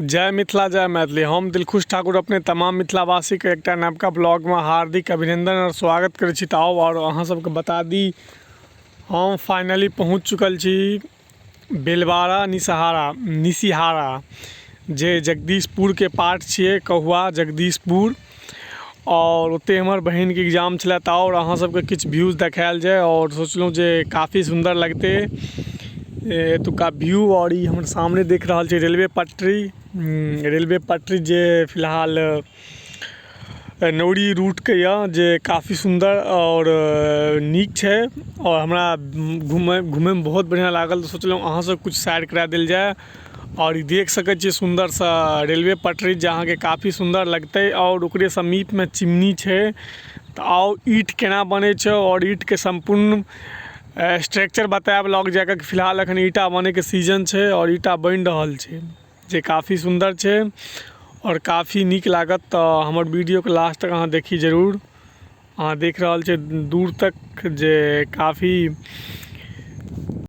जय मिथिला, जय मैथिली। हम दिलखुश ठाकुर अपने तमाम मिथिलावासीके एकटा नवका ब्लॉगमे हार्दिक अभिनन्दन आओर स्वागत करै छी। तऽ आउ आओर अहाँ सबके बता दी, हम फाइनली पहुँच चुकल छी बेलवारा निसहारा निशिहारा, जे जगदीशपुरके पार्ट छियै, कहुआ जगदीशपुर। आओर ओतहि हमर बहिनके एग्जाम छलै। तऽ आओर अहाँ सबके किछु व्यूज देखायल जाय आओर सोचलहुँ जे काफी सुन्दर लगतै एतुका व्यू। आओर ई हमर सामने देख रहल छै रेलवे पटरी, रेलवे पटरी जे फिलहाल नौरी रूटके यऽ, जे काफी सुन्दर आओर नीक छै। आओर हमरा घुमै घुमैमे बहुत बढ़िआँ लागल, तऽ सोचलहुँ अहाँसँ किछु शेयर करा देल जाय। आओर ई देख सकै छियै सुन्दरसँ रेलवे पटरी, जे अहाँके काफी सुन्दर लगतै। आओर ओकरे समीपमे चिमनी छै। तऽ आउ, ईंट केना बनै छै आओर ईंटके सम्पूर्ण स्ट्रक्चर बतायब लग जाकऽ। फिलहाल एखन ईंटा बनैके सीजन छै आओर ईंटा बनि रहल छै, जे काफी सुन्दर छै आओर काफी नीक लागत। तऽ हमर वीडियोके लास्ट तक अहाँ देखी जरूर। अहाँ देख रहल छै दूर तक जे काफी